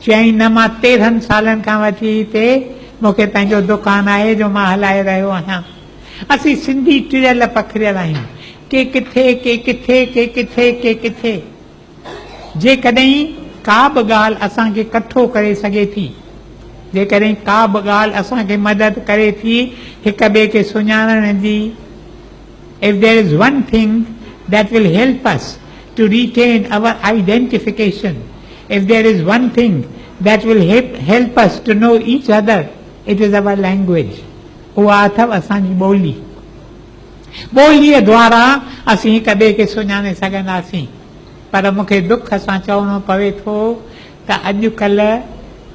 چيائين نه مان 13 سالن کان وٺي هتي مون کي پنهنجو دڪان آهي جو مان هلائي رهيو آهيان. اسين سنڌي ٽڙيل پکڙيل آهيون. ڪي ڪٿي، ڪي ڪٿي، ڪي ڪٿي، ڪي ڪٿي. جيڪڏهن ڪا به ڳالهه اسان کي ڪٺو ڪري سگهي ٿي، جيڪڏهن ڪا به ڳالهه اسان کي مدد ڪري ٿي هڪ ٻئي کي سڃاڻڻ جي، If there is one thing that will help us to retain our identification, if there is one thing that will help us to know each other, it is our language. اها اٿو اسان جي ٻولي. ٻوليء دوارا اسين هڪ ٻئي کي سڃاڻي سگهنداسين. پر مون کي دک سان چوڻو پوي ٿو ته اڄ ڪلهه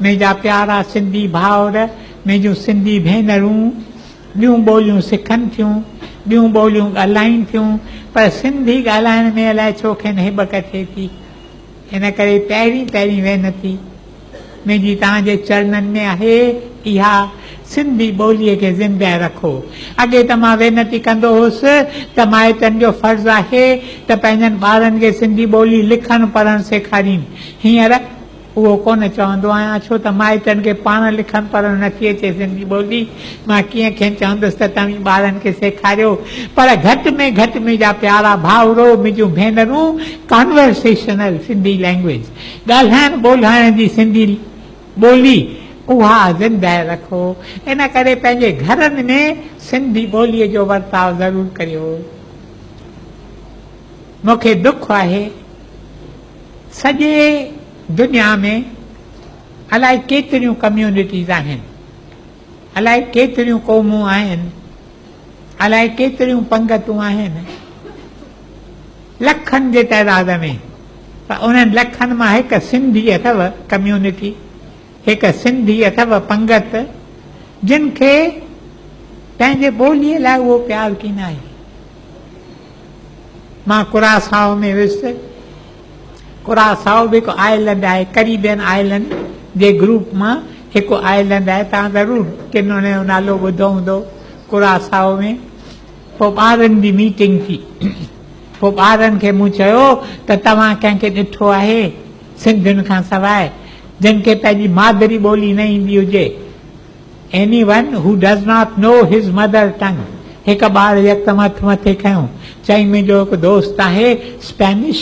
منهنجا پيارا سنڌي ڀائر، منهنجون سنڌي ڀينرون ٻيون ٻوليون سکن ٿيون، ٻيون ٻوليون ڳالهائين ٿيون، پر سنڌي ڳالهائڻ ۾ الائي ڇو کين هٻڪ ٿئي ٿي. ان ڪري پهرين پهرين وينتي منهنجي توهان جي چرنن ۾ آهي اها سنڌي ٻوليء کي زنده رکو. اڳي ته مان وينتي ڪندو هوس ته مائٽن جو فرض آهي ته پنهنجن ٻارن کي سنڌي ٻولي لکڻ پڙهڻ سيکارين. هينئر اهو ڪونه چوندو آهيان ڇو ته مائٽن کي پاڻ لکڻ پڙهڻ نٿي اچي سنڌي ٻولي. مان ڪيئن کين چوندس ته توهين ٻارن کي سيکاريو. پر گهٽ ۾ گهٽ منهنجا پيارا ڀائرو، منهنجون ڀينرون ڪانورسيشنل سنڌي لئنگويج، ڳالهائڻ ٻولهائڻ جي سنڌي ٻولي، اها زنده رکو. ان ڪري پنهنجي گهرن ۾ سنڌي ٻوليء جو ورتاء ضرور ڪريو. مون کي دک آهي سڄي دنيا ۾ الائي ڪيتريون ڪميونٽيز آهن، الائي ڪيتريون قومون آهن، الائي ڪيتريون پنگتون آهن، لکن جي تعداد ۾، پر انهن لکن مان هڪ سنڌي اٿو ڪميونٽي، هڪ سنڌي اٿو پنگت، جن کي پنهنجي ٻوليء لاء اهو پيار ڪين آهي. مان ڪراسائو ۾ ويس. ڪراسائو به هڪ آئلنڊ آهي، ڪريبين آئلنڊ جي گروپ مان هڪ آئلنڊ آهي. توهان ضرور ڪن ان جو نالو ٻڌو هوندو. ڪراسائو ۾ پوء ٻارن جي ميٽنگ ٿي. پوء ٻارن کي مون چيو ته توهان ڪنهن کي ڏٺو آهي سنڌين کان سواء جن کي پنهنجي مادري ٻولي نه ايندي هجي؟ Anyone who does not know his mother tongue. هڪ ٻار يڪدم هٿ مٿي کنيو. چيائين منهنجو هڪ دوست آهي اسپينش،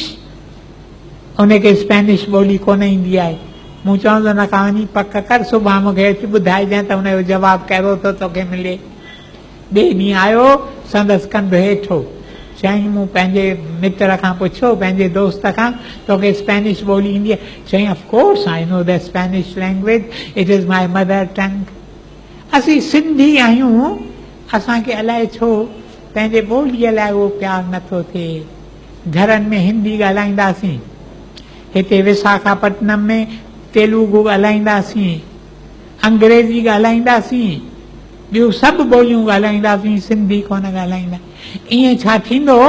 ان کي اسپينش ٻولي ڪونه ايندي آهي. مون چيو ته ان کان وڃي پڪ ڪر، سڀاڻ مون کي اچي ٻڌائجانء ته ان جو جواب ڪهڙو ٿو توکي ملي. ٻئي ڏينهن آيو، سندس ڪنڌ هيٺ هو. چيائين، مون پنهنجي متر کان پڇيو، پنهنجي دوست کان، توکي اسپينش ٻولي ايندي آهي؟ چيائين، of course I know the Spanish language, it is my mother tongue. اسين سنڌي آهيون، اسان کي الائي ڇو پنهنجي ٻوليء لاء اهو پيار نٿو ٿئي. گهرن ۾ هندي ڳالهائينداسين، هتي وساکاپٽنم ۾ تيلوگو ڳالهائينداسين، انگريزي ڳالهائينداسين، ٻيون سڀ ٻوليون ڳالهائينداسين، سنڌي ڪونه ڳالهائيندا. ائين ڇا ٿيندو،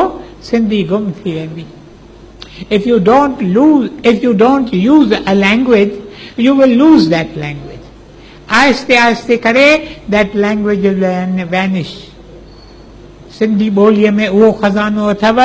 سنڌي گم ٿي ويندي. If you don't lose, if you don't use a language, you will lose that language. آهستي آهستي ڪري that language will vanish. Sindhi ٻوليء ۾ اهو خزانو اٿو.